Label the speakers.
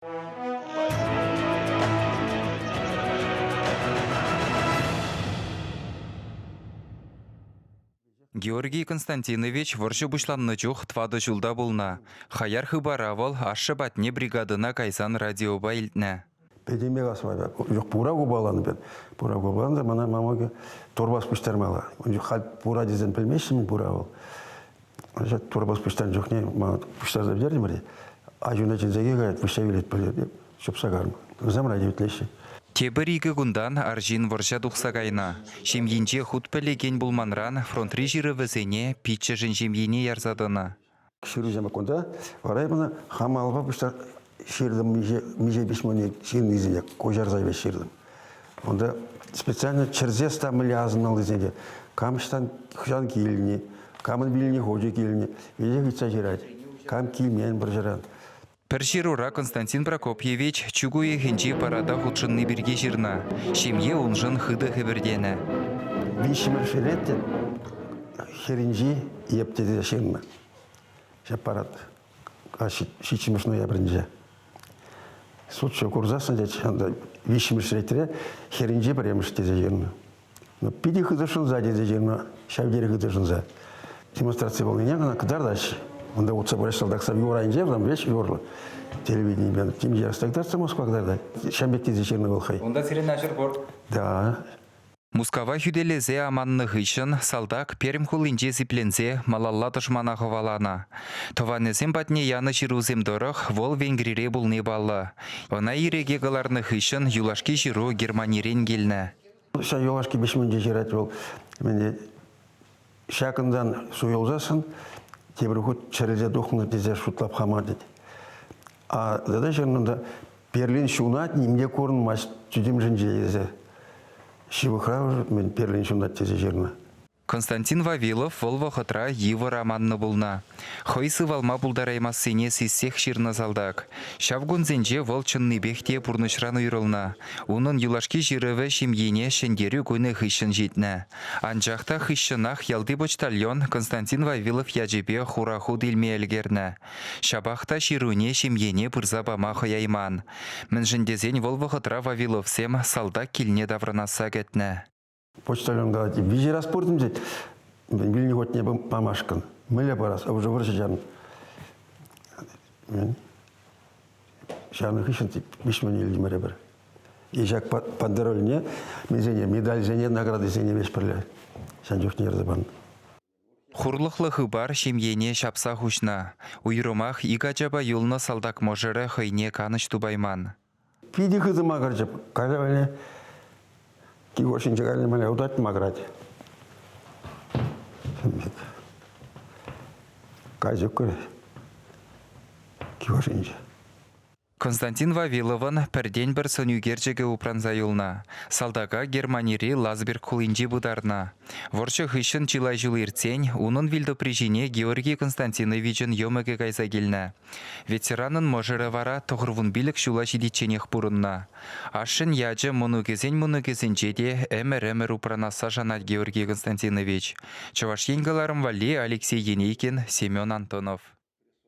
Speaker 1: Георгий Константинович вӑрҫӑ пуҫланнӑ чух тӑватӑ ҫулта пулнӑ. Хаяр хыпара вӑл ашшӗ патне бригадӑна кайсан радиопа илтнӗ.
Speaker 2: Пӗтӗмпех асфальт. Пура купаланӑ пек. Пура купаланӑ та мана мамӑкӗ турпас пуҫтармалла. Ун чух халь пура тесен пӗлмеҫҫӗ-мӗн пура вӑл. Анчах турпас пуҫтарнӑ чухне мана пуҫтарса пӗтертӗмӗр те аҫуна чӗнсе каять, выҫса вилет пӗле чупса карнӑ. Вӗсем радио итлеҫҫӗ.
Speaker 1: Тепӗр икӗ кунтан арҫын вӑрҫа тухса кайнӑ. Ҫемйинче хут пӗлекен пулманран фронтри ҫырӑвӗсене пиччӗшӗн ҫемйине ярса тӑнӑ.
Speaker 2: Ҫырусем кунта вара эп ӑна хам алӑпа пуҫтар ҫыртӑм миҫе, миҫе письмоне ҫырнисене куҫарса веҫ ҫыртӑм. Унта специально чӗрсе стаммӗлле асӑнмаллисене те кам ӑҫтан хӑҫан килни, камӑн вилнӗ хучӗ килнӗ, веҫех ыйтса ҫырать. Кам килмен вӑрҫӑран.
Speaker 1: Пӗр ҫырура Константин Прокопьевич чӳк уйӑхӗнчи парада хутшӑнни пирки ҫырнӑ. Ҫемье уншӑн хытӑ хӗпӗртенӗ.
Speaker 2: Виҫҫӗмӗш рет хӗрринчи еп тесе ҫырнӑ. Ҫак парад ҫиччӗмӗш ноябрӗнче. Судҫӑ курсассӑн тет, виҫҫӗмӗш ретре хӗрринчи пӗрремӗш тесе ҫырнӑ. Ну, питӗ хытӑ шӑнса тесе ҫырнӑ, ҫав тери хытӑ шӑнса. Демонстраци пулнине ӑна кӑтартаҫҫӗ. Унта утса пыраҫ салтаксем юр айӗнче, там веҫ юрлӑ. Телевиденипе темиҫе раз кӑтартса Москва кӑтартать. Ҫам пек тесе ҫырнӑ вӑл хӑй.
Speaker 1: Унта сирӗн аҫӑр пур.
Speaker 2: Да.
Speaker 1: Мускава хӳтӗлесе аманнӑ хыҫҫӑн салтак Пермь хулинче сипленсе малалла тӑшмана хӑваланӑ. Тӑванӗсем патне янӑ ҫырусем тӑрӑх вӑл Венгрире пулни паллӑ. Ӑна ирӗке кӑларнӑ хыҫҫӑн юлашки ҫыру Германирен килнӗ.
Speaker 2: Ҫав юлашки письминче ҫырать вӑл. Мӗн ҫакӑнтан суйласассӑн тепӗр хут чӗрӗлсе тухнӑ тесе шутлап хама тет. А тата ҫырнӑ та Берлин ҫунать, нимте курӑнмасть тӳтемшӗнче тесе. Ҫывӑхра мӗн Берлин ҫунать тесе ҫырнӑ.
Speaker 1: Константин Вавилов вӑл вӑхӑтра йывӑр аманнӑ пулнӑ. Хӑй сывалма пултараймассине сиссех ҫырнӑ салтак. Ҫав кунсенче вӑл чӑннипех те пурнӑҫран уйрӑлнӑ. Унӑн юлашки ҫырӑвӗ ҫемйине Ҫӗнтерӳ кунӗ хыҫҫӑн ҫитнӗ. Анчах та хыҫҫӑнах ялти почтальон Константин Вавилов ячӗпе хура хут илме ӗлкӗрнӗ. Ҫапах та ҫыруне ҫемьене пырса пама хӑяйман. Мӗншӗн тесен вӑл вӑхӑтра Вавиловсем салтак килне таврӑнасса кӗтнӗ.
Speaker 2: Почтальон калать, виҫӗ раз пуртӑм тет, вилнӗ хотне памашкӑн. Мӗнле парас, уже вӑрҫӑ чарнӑ. Ҫавӑн хыҫҫӑн виҫмӗн илтӗмӗр эпир. И ҫак пандерольне, мӗнсене, медальсене, наградисене веҫ пӗрле ҫан чухне ярса панӑ.
Speaker 1: Хурлӑхлӑ хыпар ҫемьене ҫапса хуҫнӑ. Уйрӑмах ик ачапа юлнӑ салтак мӑшӑрӗ хӑйне канӑҫ тупайман.
Speaker 2: Питӗ хытӑ макӑрчӗ. Кайра кил ҫинче кайнӑ мана утать макӑрать. Кайсӑк кил ҫинче.
Speaker 1: Константин Вавиловӑн пӗртен-пӗр сӑнӳкерчӗкӗ упранса юлнӑ. Салтака Германири Ласберг хулинче пытарнӑ. Вӑрҫӑ хыҫҫӑн чылай ҫул иртсен унӑн вилтӑпри ҫине Георгий Константиновичӑн йӑмӑкӗ кайса килнӗ. Ветеранӑн мӑшӑрӗ вара 95 ҫула ҫитичченех пурӑннӑ. Ашшӗн ячӗ мӑнукӗсен мӑнукӗсенче те ӗмӗр-ӗмӗр упранасса шанать Георгий Константинович. Чӑваш Ен кӑларӑм валли Алексей Енейкин, Семен Антонов.